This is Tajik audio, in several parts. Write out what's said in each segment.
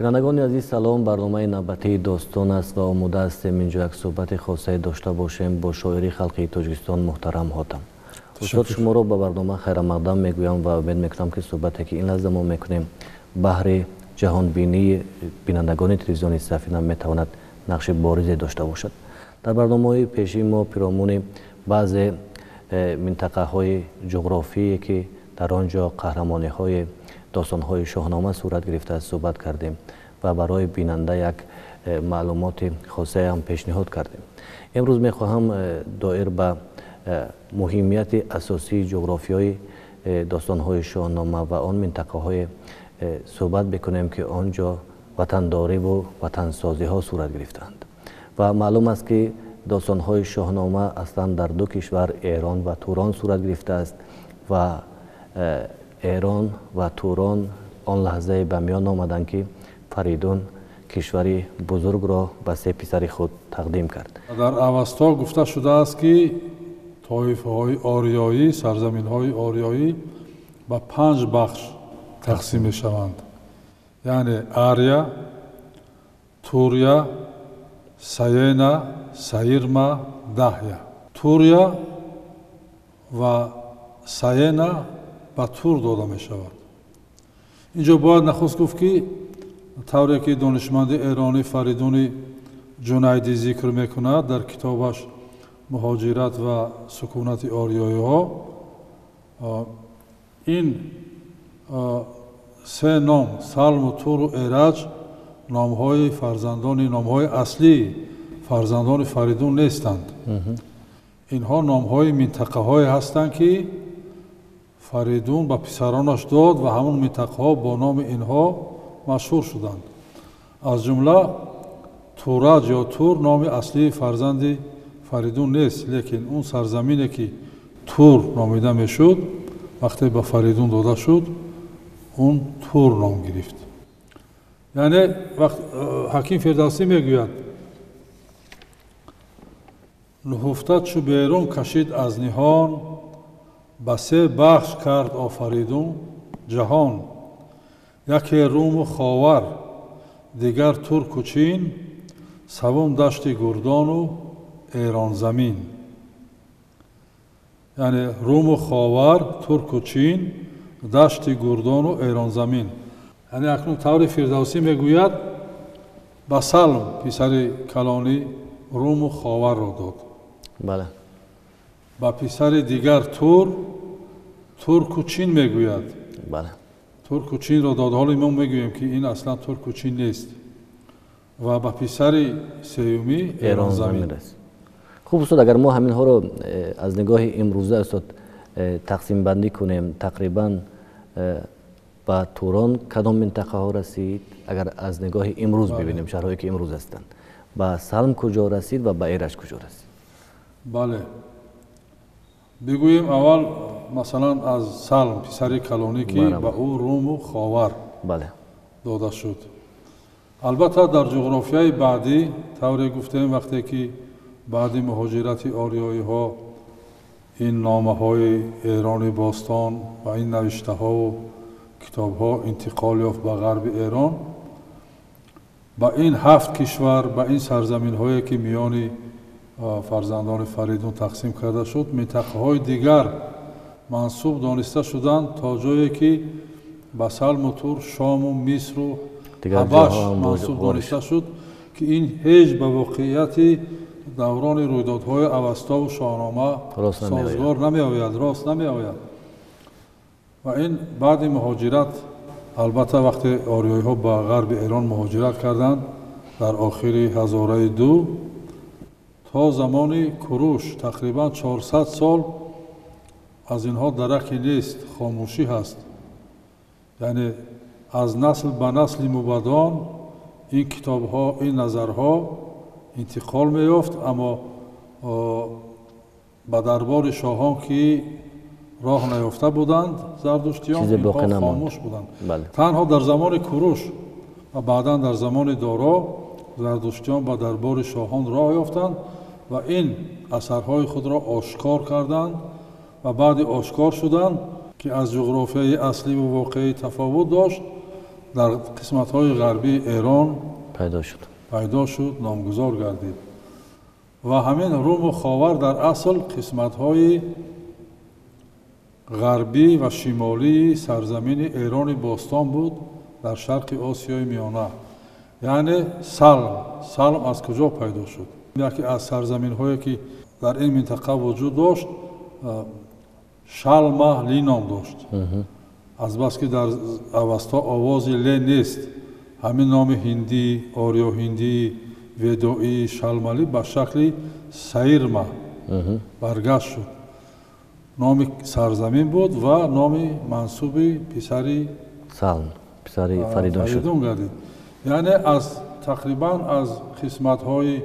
Бинандагони азиз, салом. Барномаи навбатии «Достон» аст ва омода ҳастем инҷо як суҳбати хосае дошта бошем бо шоири халқии Тоҷикистон муҳтарам Ҳотам. Устод, шуморо ба барнома хайрамақдам мегӯям ва умед мекунам, ки суҳбате ки ин лаҳза мо мекунем, баҳри ҷаҳонбинии бинандагони телевизиони Сафина метавонад нақши боризе дошта бошад. Дар барномаҳои пешини мо пиромуни баъзе минтақаҳои ҷуғрофие, ки дар он ҷо қаҳрамониҳои достонҳои Шоҳнома сурат гирифтааст, суҳбат кардем ва барои бинанда як маълумоти хосаам пешниҳод кардем. Имрӯз мехоҳам доир ба муҳимияти асосии ҷуғрофиёи достонҳои Шоҳнома ва он минтақаҳое суҳбат бикунем, ки он ҷо ватандориву ватансозиҳо сурат гирифтаанд. Ва маълум аст, ки достонҳои Шоҳнома аслан дар ду кишвар, Эрон ва Турон, сурат гирифтааст ва Эрон ва Турон он лаҳзае ба миён омаданд, ки Фаридун кишвари бузургро ба се писари худ тақдим кард. Дар Авасто гуфта шудааст, ки тоифаҳои ориёӣ, сарзаминҳои ориёӣ ба панҷ бахш тақсим мешаванд, яъне Ария, Турия, Саена, Саирма, Даҳя. Турия ва Саена ба Тур дода мешавад. Инҷо бояд нахуст гуфт, ки тавре ки донишманди эронӣ Фаридуни Ҷунайдӣ зикр мекунад дар китобаш «Муҳоҷират ва сукунати ориёиҳо», ин се ном, Салму Туру Эраҷ, номҳои фарзандони, номҳои аслии фарзандони Фаридун нестанд. Инҳо номҳои минтақаҳое ҳастанд, ки Фаридун ба писаронаш дод ва ҳамон минтақаҳо бо номи инҳо машҳур шуданд. Аз ҷумла Тураҷ ё Тур номи аслии фарзанди Фаридун нест, лекин он сарзамине, ки Тур номида мешуд, вақте ба Фаридун дода шуд, он Тур ном гирифт. Яъне ҳаким Фирдавсӣ мегӯяд: «Нуҳуфта чу берун кашид аз ниҳон, ба се бахш кард Офаридун ҷаҳон: яке Руму Ховар, дигар Турку Чин, савум дашти Гурдону Эронзамин». Яъне Руму Ховар, Турку Чин, дашти Гурдону Эронзамин. Яъне акнун таври Фирдавсӣ мегӯяд, ба Салм, писари калонӣ, Руму Ховарро дод. Ба писари дигар Тур, Турку Чин мегӯяд. Турку Чинро дод. Ҳоло мо мегӯем, ки ин аслан Турку Чин нест. Ва ба писари сеюмӣ Эронзамин. Хуб, устод, агар мо ҳаминҳоро аз нигоҳи имрӯза, устод, тақсимбандӣ кунем, тақрибан ба Турон кадом минтақаҳо расид, агар аз нигоҳи имрӯз бибинем, шаҳрҳое ки имрӯз ҳастанд, ба Салм куҷо расид ва ба Эраҷ куҷо расид? Бале, бигӯем аввал, масалан, аз Салм, писари калонӣ, ки ба ӯ Руму Ховар дода шуд. Албатта, дар ҷуғрофияи баъдӣ, тавре гуфтем, вақте ки баъди муҳоҷирати ориёиҳо ин номаҳои Эрони бостон ва ин навиштаҳову китобҳо интиқол ёфт ба ғарби Эрон, ба ин ҳафт кишвар, ба ин сарзаминҳое, ки миёни фарзандони Фаридун тақсим карда шуд, минтақаҳои дигар мансуб дониста шуданд, то ҷое ки ба Салму Тур Шому Мисру Ҳабаш мансуб дониста шуд, ки ин ҳеҷ ба воқеияти даврони рӯйдодҳои Авастову Шоҳнома созгор намеояд, рост намеояд. Ва ин баъди муҳоҷират, албатта, вақте ориёиҳо ба ғарби Эрон муҳоҷират карданд дар охири ҳазораи ду, то замони Куруш тақрибан 400 сол аз инҳо дараке нест, хомӯшӣ ҳаст. Яъне аз насл ба насли мубадон ин китобҳо, ин назарҳо интиқол меёфт, аммо ба дарбори шоҳон ки роҳ наёфта буданд зардуштиён, инҳо хомӯш буданд. Танҳо дар замони Куруш ва баъдан дар замони Доро зардуштиён ба дарбори шоҳон роҳ ёфтанд ва ин асарҳои худро ошкор карданд ва баъди ошкор шудан, ки аз ҷуғрофияи аслӣ ва воқеӣ тафовут дошт, Дар қисматҳои ғарбии Эрон пайдо шуд, номгузор гардид. Ва ҳамин Руму Ховар дар асл қисматҳои ғарбӣ ва шимолии сарзамини Эрони бостон буд дар шарқи Осиёи Миёна. Яъне Салм аз куҷо пайдо шуд? Яке аз сарзаминҳое ки дар ин минтақа вуҷуд дошт, Шалма-ли ном дошт. Азбаски дар Авасто овози ле нест, ҳамин номи ҳиндӣ, ориёҳиндӣ, ведоӣ, Шалмалӣ ба шакли Саирма баргашт шуд. Номи сарзамин буд ва номи мансуби писари Салм, писари Фаридун шуд. Фаридун гардид. Яъне тақрибан аз қисматҳои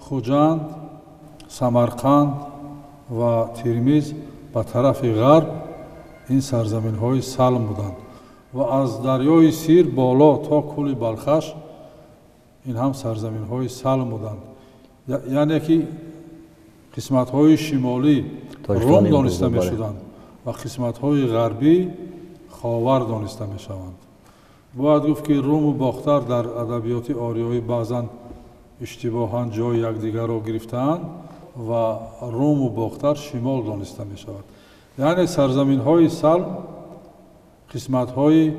Хуҷанд, Самарқанд ва Термиз ба тарафи ғарб ин сарзаминҳои Салм буданд ва аз дарёи Сир боло то кӯли Балхаш ин ҳам сарзаминҳои Салм буданд. Яъне ки қисматҳои шимолӣ Рум дониста мешуданд ва қисматҳои ғарбӣ Ховар дониста мешаванд. Бояд гуфт ки Руму Бохтар дар адабиёти ориёӣ баъзан иштибоҳан ҷои якдигарро гирифтаанд ва Руму Бохтар шимол дониста мешавад. Яъне сарзаминҳои Салм қисматҳои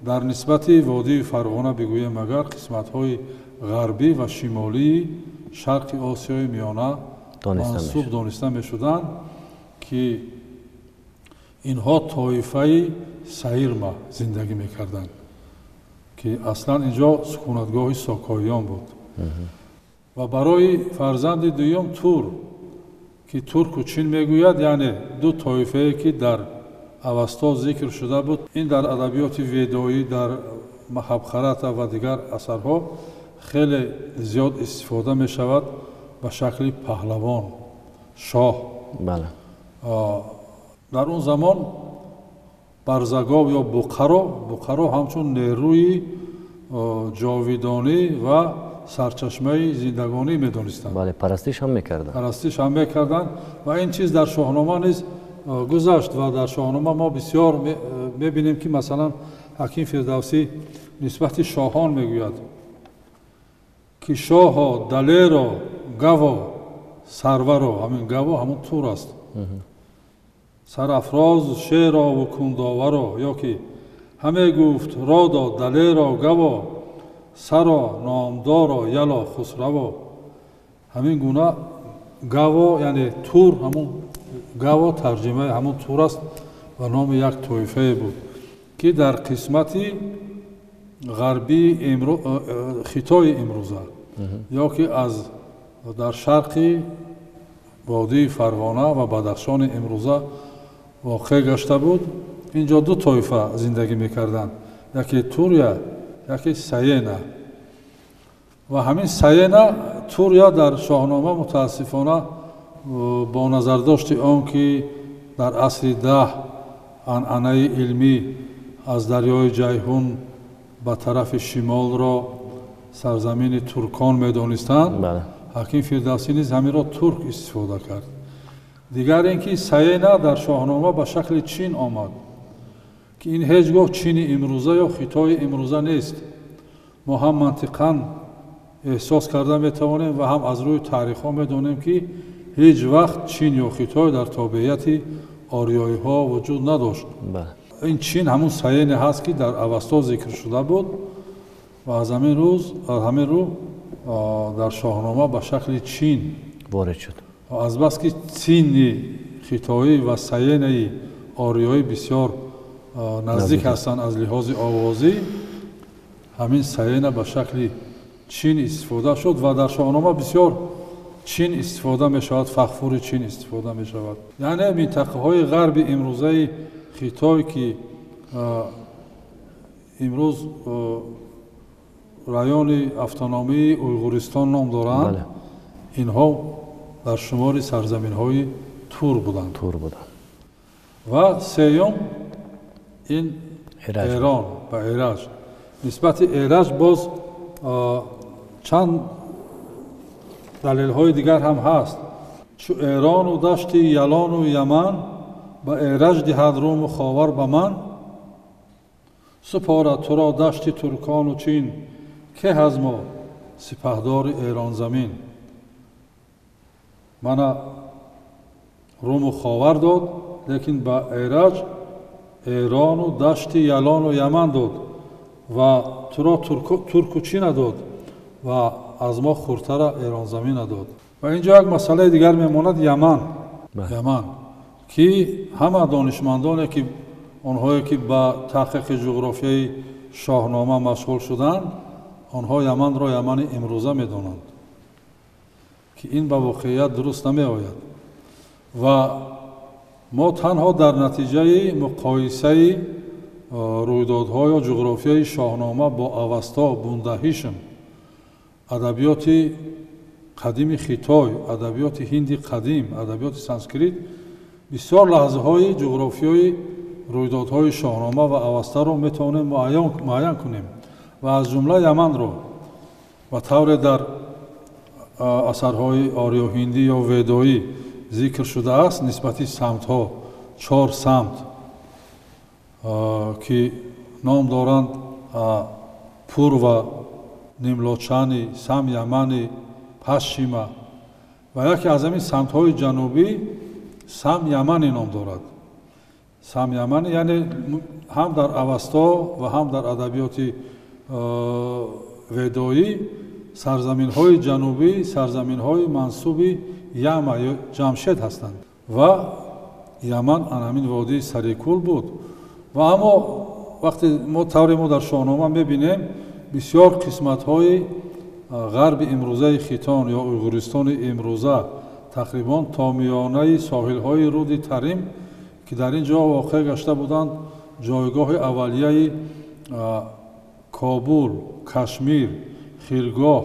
дар нисбати водии Фарғона бигӯем агар қисматҳои ғарбӣ ва шимолии шарқи Осиёи Миёна мансуб дониста мешуданд, ки инҳо тоифаи Саирма зиндагӣ мекарданд, ки аслан инҷо сукунатгоҳи сокоиён буд. Ва барои фарзанди дуюм Тур, ки турку чин мегӯяд, яъне ду тоифае ки дар Авасто зикр шуда буд, ин дар адабиёти ведоӣ, дар Маҳабхарата ва дигар асарҳо хеле зиёд истифода мешавад ба шакли паҳлавон, шоҳ. Дар он замон барзагов ё Буқаро ҳамчун нерӯи ҷовидонӣ ва сарчашмаи зиндагонӣ медонистанд. Бале, парастиш ҳам мекарданд. Парастиш ҳам мекарданд ва ин чиз дар Шоҳнома низ гузашт ва дар Шоҳнома мо бисёр мебинем ки масалан Ҳаким Фирдавсӣ нисбати шоҳон мегӯяд ки шоҳо, далеро, гаво, сарваро, ҳамин гаво ҳамон тур аст, сарафроз, шерову кундоваро, ё ки ҳаме гуфт родо, далеро, гаво, саро, номдоро, яло, хусраво. Ҳамин гуна гаво, яъне тур, ҳамон гаво тарҷимаи ҳамон тур аст ва номи як тоифае буд ки дар қисмати ғарбии Хитои имрӯза ё ки дар шарқи водии Фарғона ва Бадахшони имрӯза воқеъ гашта буд. Инҷо ду тоифа зиндагӣ мекарданд, яке Турия, яке Саена. Ва ҳамин Саена, Турия дар Шоҳнома мутаассифона бо назардошти он ки дар асри 10 анъанаи илмӣ аз дарёи Ҷайҳун ба тарафи шимолро сарзамини туркон медонистанд, Ҳаким Фирдавсӣ низ ҳаминро турк истифода кард. Дигар ин ки Саена дар Шоҳнома ба шакли чин омад, ки ин ҳеҷ гоҳ чини имрӯза ё Хитои имрӯза нест. Мо ҳам мантиқан эҳсос карда метавонем ва ҳам аз рӯи таърихҳо медонем ки ҳеҷ вақт Чин ё Хитой дар тобеияти ориёиҳо вуҷуд надошт. Ин чин ҳамун Саене ҳаст ки дар Авасто зикр шуда буд ва аз ҳамин рӯ дар Шоҳнома ба шакли чин ворид шуд. Азбаски цини хитоӣ ва саенаи ориёӣ бисёр наздик ҳастанд аз лиҳози овозӣ, ҳамин саена ба шакли чин истифода шуд ва дар Шоҳнома бисёр чин истифода мешавад, фахфури чин истифода мешавад. Яъне минтақаҳои ғарби имрӯзаи Хитой ки имрӯз райони автономии Уйғуристон ном доранд, инҳо дар шумори сарзаминҳои Тур буданд. Ва сеюм ин Эрон ба Эраҷ. Нисбати Эраҷ боз чанд далелҳои дигар ҳам ҳаст. Чу Эрону дашти Ялону Яман ба Эраҷ диҳад Руму Ховар ба ман, Супорад туро дашти туркону чин, ке аз мо сипаҳдори Эронзамин. Мана Руму Ховар дод, лекин ба Эраҷ Эрону дашти Ялону Яман дод ва туро турку чина дод ва аз мо хуртара Эронзамина дод. Ва инҷо як масъалаи дигар мемонад, Яман. Яман ки ҳама донишмандоне ки онҳое ки ба таҳқиқи ҷуғрофияи Шоҳнома машғул шуданд, онҳо Яманро Ямани имрӯза медонанд, ки ин ба воқеият дуруст намеояд. Ва мо танҳо дар натиҷаи муқоисаи рӯйдодҳо ё ҷуғрофияи Шоҳнома бо Авасто, Бундаҳишм, адабиёти қадими Хитой, адабиёти ҳинди қадим, адабиёти санскрит, бисёр лаҳзаҳои ҷуғрофиёи рӯйдодҳои Шоҳнома ва Авастаро метавонем муайян кунем ва аз ҷумла Яманро ба тавре дар асарҳои ориёҳиндӣ ё ведоӣ зикр шудааст, нисбати самтҳо, 4 самт ки ном доранд Пурва, Нимлочани, Сам Ямани, Пашшима, ва яке аз ҳамин самтҳои ҷанубӣ Сам Ямани ном дорад. Сам Ямани яъне ҳам дар Авасто ва ҳам дар адабиёти ведоӣ сарзаминҳои ҷанубӣ сарзаминҳои мансуби Яма ё Ҷамшед ҳастанд ва Яман ан ҳамин водии Сарикул буд. Ва аммо вақте мо тавре мо дар Шоҳнома мебинем, бисёр қисматҳои ғарби имрӯзаи Хитон ё Уйғуристони имрӯза тақрибан то миёнаи соҳилҳои руди Тарим, ки дар ин ҷо воқеъ гашта буданд, ҷойгоҳи аввалияи Кобул, Кашмир, Хиргоҳ,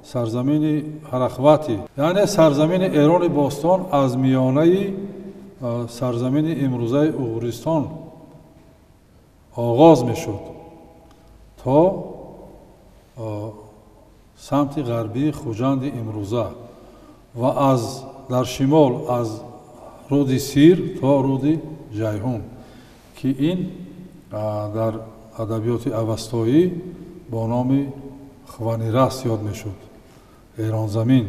сарзамини Ҳарахватӣ, яъне сарзамини Эрони бостон аз миёнаи сарзамини имрӯзаи Уйғуристон оғоз мешуд то самти ғарбии Хуҷанди имрӯза ва аз дар шимол аз руди Сир то руди Ҷайҳун, ки ин дар адабиёти авастоӣ бо номи Хванирас ёд мешуд, Эронзамин.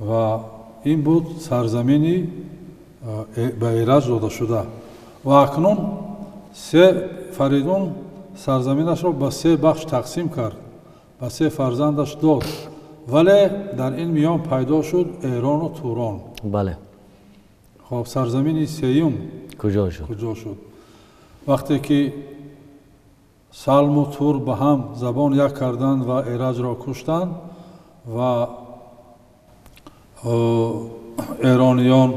Ва ин буд сарзамини ба Эраҷ дода шуда. Ва акнун се Фаридун сарзаминашро ба 3 бахш тақсим кард, ба 3 фарзандаш дод, вале дар ин миён пайдо шуд Эрону Турон. Бале. Хоб, сарзамини сеюм куҷо шуд? Куҷо шуд? Вақте ки Салму Тур ба ҳам забон як карданд ва Эраҷро куштанд ва эрониён,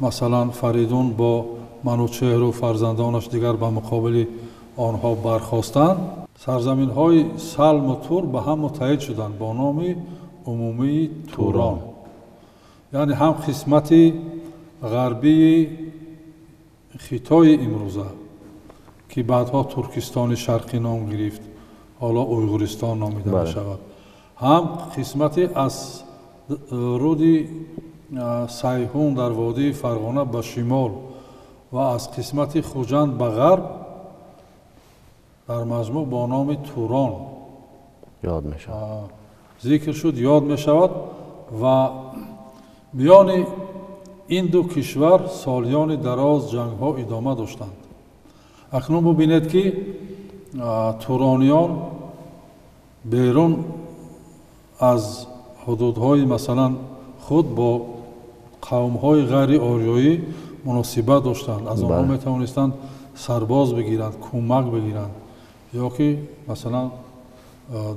масалан Фаридун бо Манучеҳру фарзандонаш дигар ба муқобили онҳо бархостанд, сарзаминҳои Салму Тур ба ҳам муттаҳид шуданд бо номи умумии Турон. Яъне ҳам қисмати ғарбии Хитои имрӯза, ки баъдҳо Туркистони Шарқӣ ном гирифт, ҳоло Уйғуристон номида мешавад, ҳам қисмати аз руди Сайҳун дар водии Фарғона ба шимол ва аз қисмати Хуҷанд ба ғарб дар маҷмӯъ бо номи Турон ёд мешавад, зикр шуд, ёд мешавад. Ва миёни ин ду кишвар солиёни дароз ҷангҳо идома доштанд. Акнун бубинед, ки турониён берун аз ҳудудҳои масалан худ бо қавмҳои ғайриориёӣ муносибат доштанд, аз онҳо метавонистанд сарбоз бигиранд, кӯмак бигиранд ё ки масалан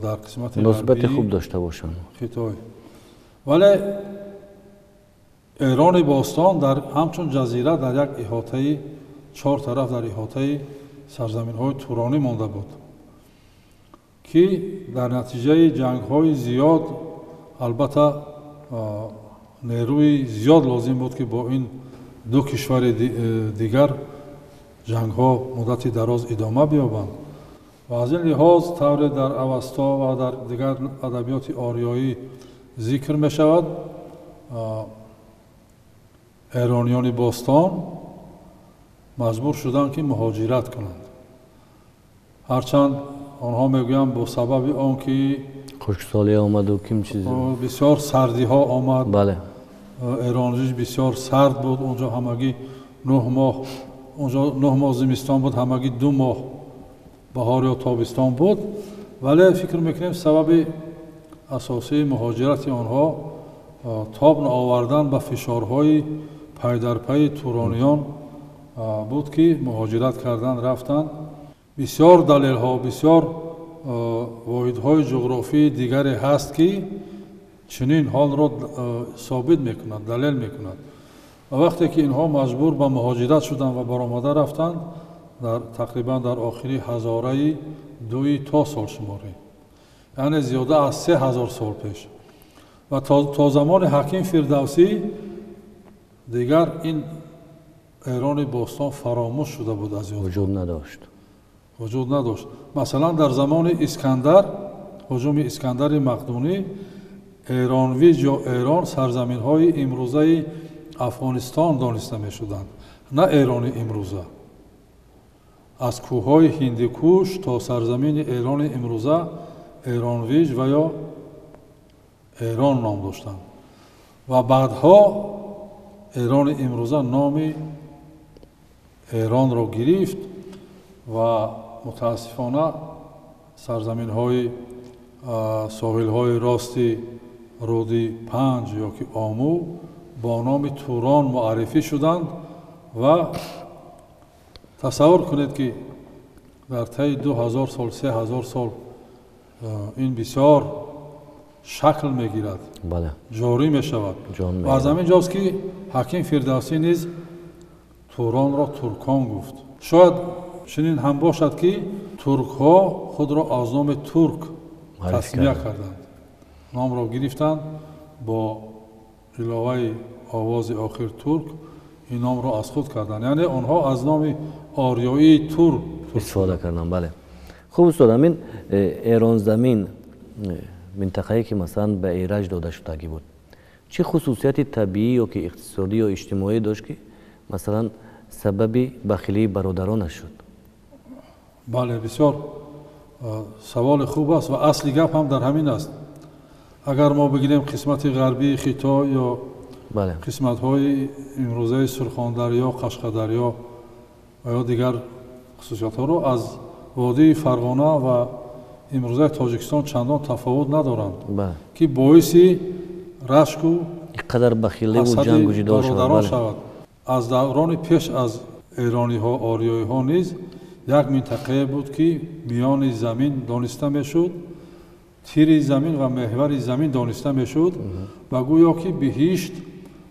дар қисмати муносибати хуб дошта бошанд Хитой. Вале Эрони бостон дар ҳамчун ҷазира дар як иҳотаи 4 тараф дар иҳотаи сарзаминҳои туронӣ монда буд, ки дар натиҷаи ҷангҳои зиёд албатта нерӯи зиёд лозим буд, ки бо ин ду кишвари дигар ҷангҳо муддати дароз идома биёбанд. Ва аз ин лиҳоз тавре дар Авасто ва дар дигар адабиёти ориёӣ зикр мешавад, эрониёни бостон маҷбур шуданд, ки муҳоҷират кунанд. Ҳарчанд онҳо мегӯянд бо сабаби он ки хушксолӣ омаду ким чиз бисёр сардиҳо омад. Бале. Эронвиж бисёр сард буд, онҷо ҳамагӣ 9 моҳ, онҷо 9 моҳ зимистон буд, ҳамагӣ 2 моҳ баҳор ё тобистон буд. Вале фикр мекунем сабаби асосии муҳоҷирати онҳо тоб наовардан ба фишорҳои пайдарпайи турониён буд ки муҳоҷират кардан рафтанд. Бисёр далелҳо, бисёр воҳидҳои ҷуғрофии дигаре ҳаст ки чунин ҳолро собит мекунад, далел мекунад. Ва вақте ки инҳо маҷбур ба муҳоҷират шуданд ва баромада рафтанд, тақрибан дар охири ҳазораи дуи то солшуморӣ, яъне зиёда аз 3000 сол пеш, ва то замони ҳаким Фирдавсӣ дигар ин Эрони бостон фаромӯш шуда буд, аз ёд вуҷуд надошт. Вуҷуд надошт. Масалан, дар замони Искандар, ҳуҷуми Искандари Мақдунӣ, Эронвиҷ ё Эрон сарзаминҳои имрӯзаи Афғонистон дониста мешуданд, на Эрони имрӯза. Аз кӯҳҳои Ҳиндикуш то сарзамини Эрони имрӯза Эронвиҷ ва ё Эрон ном доштанд. Ва баъдҳо Эрони имрӯза номи Эронро гирифт ва мутаассифона сарзаминҳои соҳилҳои рости руди Панҷ ё ки Ому бо номи Турон муаррифӣ шуданд. Ва тасаввур кунед ки дар таи 2000 сол, 3000 сол ин бисёр шакл мегирад, ҷорӣ мешавад. Ва аз ҳамин ҷост ки ҳаким Фирдавсӣ низ Туронро туркон гуфт. Шояд чунин ҳам бошад ки туркҳо худро аз номи турк тасмия карданд, номро гирифтанд бо иловаи овози охир турк, ин номро аз худ карданд. Яъне онҳо аз номи ориёии тур истифода карданд. Бале. Хуб устод, ҳамин Эронзамин, минтақае ки масалан ба Эраҷ дода шудагӣ буд, чӣ хусусияти табиӣ ё ки иқтисодӣ ё иҷтимоӣ дошт ки масалан сабаби бахилии бародаронаш шуд? Бале, бисёр саволи хуб аст ва асли гап ҳам дар ҳамин аст. Агар мо бигирем қисмати ғарбии Хитой ё қисматҳои имрӯзаи Сурхондарё, Қашқадарё ва ё дигар хусусиятҳоро аз водии Фарғона ва имрӯзаи Тоҷикистон чандон тафовут надоранд, ки боиси рашку қадар бахиливу ҷангу ҷидол бародарон шавад. Аз даврони пеш аз эрониҳо, ориёиҳо низ як минтақае буд ки миёни замин дониста мешуд, тири замин ва меҳвари замин дониста мешуд ва гӯё ки биҳишт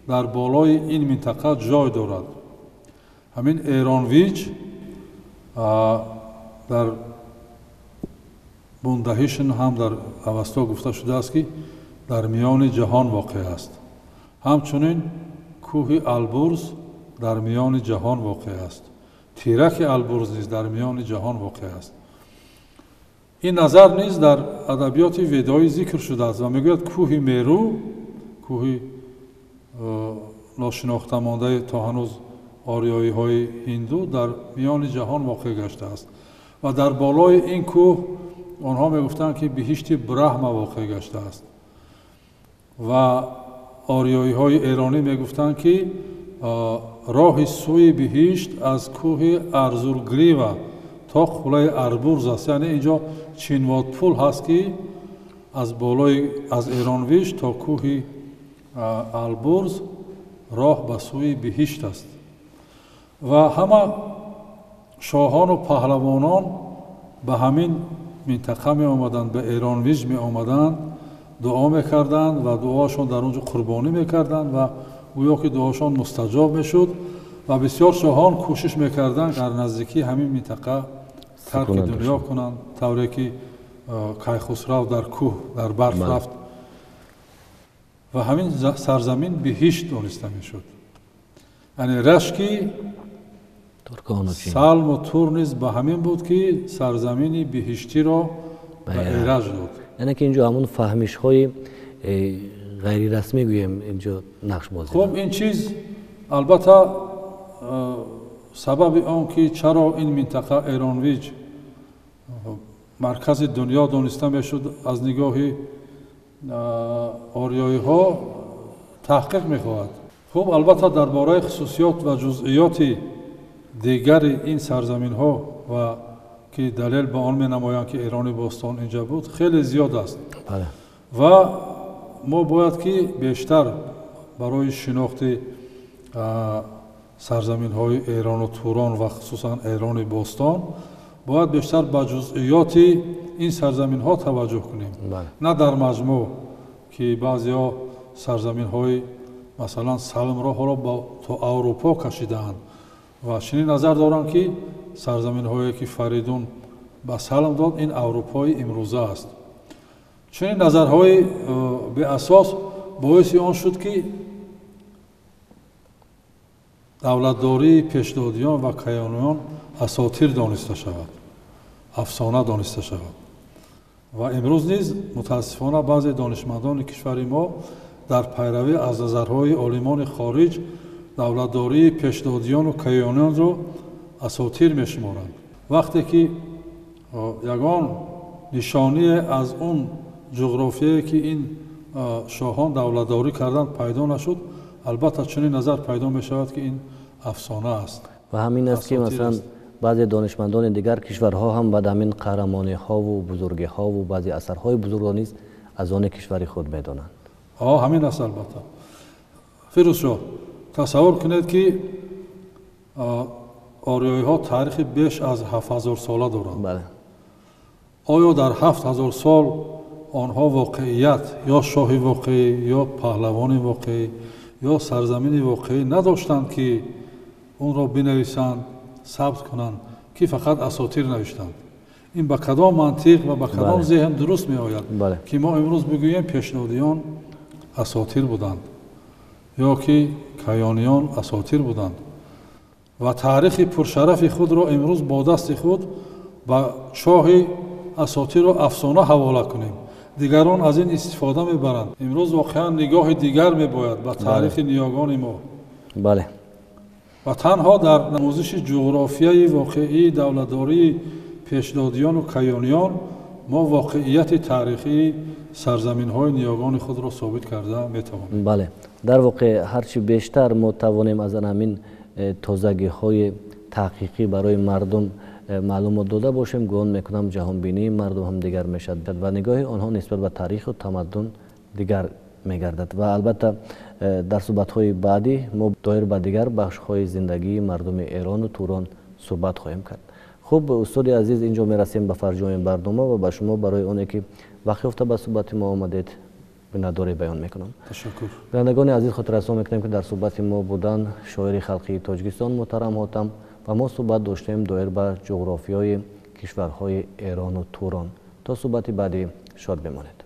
дар болои ин минтақа ҷой дорад. Ҳамин Эронвиҷ дар Бундаҳишн ҳам дар Авасто гуфта шудааст ки дар миёни ҷаҳон воқеъ аст. Ҳамчунин кӯҳи Албурз дар миёни ҷаҳон воқеъ аст. Тираки Албурз низ дар миёни ҷаҳон воқеъ аст. Ин назар низ дар адабиёти ведоӣ зикр шудааст ва мегӯяд кӯҳи Меру, кӯҳи ношинохта мондаи то ҳанӯз ориёиҳои ҳинду, дар миёни ҷаҳон воқеъ гаштааст ва дар болои ин кӯҳ онҳо мегуфтанд ки биҳишти Браҳма воқеъ гаштааст ва ориёиҳои эронӣ мегуфтанд ки роҳи сӯи биҳишт аз кӯҳи Арзургрива то қуллаи Арбурз аст. Яъне инҷо Чинводпул ҳаст ки аз болои аз Эронвиш то кӯҳи Албурз роҳ ба сӯи биҳишт аст. Ва ҳама шоҳону паҳлавонон ба ҳамин минтақа меомаданд, ба Эронвиж меомаданд, дуо мекарданд ва дуоашон дар он ҷо қурбонӣ мекарданд ва гӯё ки дуошон мустаҷоб мешуд ва бисёр шоҳон кӯшиш мекарданд дар наздикии ҳамин минтақа тарки дунё кунанд, тавре ки Кайхусрав дар кӯҳ дар барф рафт ва ҳамин сарзамин биҳишт дониста мешуд. Яъне рашки Салму Тур низ ба ҳамин буд ки сарзамини биҳиштиро ба Эраҷ дод. Яъне ки инҷо ҳамон фаҳмишҳои ғайрирасмӣ гӯем инҷо нақш бозид. Хуб, ин чиз албатта сабаби он ки чаро ин минтақа Эронвиҷ маркази дунё дониста мешуд аз нигоҳи ориёиҳо таҳқиқ мехоҳад. Хуб, албатта дар бораи хусусиёт ва ҷузъиёти дигари ин сарзаминҳо ва ки далел ба он менамоянд ки Эрони бостон инҷа буд, хеле зиёд аст. Ва мо бояд ки бештар барои шинохти сарзаминҳои Эрону Турон ва хусусан Эрони бостон бояд бештар ба ҷузъиёти ин сарзаминҳо таваҷҷӯҳ кунем, на дар маҷмӯъ ки баъзеҳо сарзаминҳои масалан Салмро ҳоло то Аврупо кашидаанд ва чунин назар доранд ки сарзаминҳое ки Фаридун ба Салм дод ин Аврупои имрӯза аст. Чунин назарҳои беасос боиси он шуд ки давлатдории пешдодиён ва каёниён асотир дониста шавад, афсона дониста шавад. Ва имрӯз низ мутаассифона баъзе донишмандони кишвари мо дар пайравӣ аз назарҳои олимони хориҷ давлатдории пешдодиёну каёниёнро асотир мешуморанд. Вақте ки ягон нишоние аз он ҷуғрофие ки ин шоҳон давлатдорӣ карданд пайдо нашуд, албатта чунин назар пайдо мешавад ки ин афсона аст. Ва ҳамин аст ки масалан баъзе донишмандони дигар кишварҳо ҳам ба ҳамин қаҳрамониҳову бузургиҳову баъзе асарҳои бузургро низ аз они кишвари худ медонанд. Ҳамин аст албатта. Фирӯзшоҳ, тасаввур кунед ки ориёиҳо таърихи беш аз 7000 сола доранд. Оё дар 7000 сол онҳо воқеият ё шоҳи воқеӣ ё паҳлавони воқеӣ ё сарзамини воқеӣ надоштанд ки онро бинависанд, сабт кунанд, ки фақат асотир навиштанд? Ин ба кадом мантиқ ва ба кадом зеҳн дуруст меояд ки мо имрӯз бигӯем пешдодиён асотир буданд ё ки каёниён асотир буданд ва таърихи пуршарафи худро имрӯз бо дасти худ ба чоҳи асотиру афсона ҳавола кунем? Дигарон аз ин истифода мебаранд. Имрӯз воқеан нигоҳи дигар мебояд ба таърихи ниёгони мо. Ва танҳо дар намозиши ҷуғрофияи воқеии давлатдории пешдодиёну каёниён мо воқеияти таърихии сарзаминҳои ниёгони худро собит карда метавонем. Бале, дар воқеъ ҳарчи бештар мо тавонем аз ҳамин тозагиҳои таҳқиқӣ барои мардум маълумот дода бошем, гумон мекунам ҷаҳонбинии мардум ҳам дигар мешавад ва нигоҳи онҳо нисбат ба таъриху тамаддун дигар мегардад. Ва албатта дар суҳбатҳои баъдӣ мо доир ба дигар бахшҳои зиндагии мардуми Эрону Турон суҳбат хоҳем кард. Хуб, устоди азиз, инҷо мерасем ба фарҷоми барнома ва ба шумо барои оне ки вақт ёфта ба суҳбати мо омадед миннатдорӣ баён мекунам. Ташаккур. Бинандагони азиз, хотиррасон мекунем ки дар суҳбати мо буданд шоири халқии Тоҷикистон муҳтарам Ҳотам ва мо суҳбат доштем доир ба ҷуғрофиёи кишварҳои Эрону Турон. То суҳбати баъдӣ шод бимонед.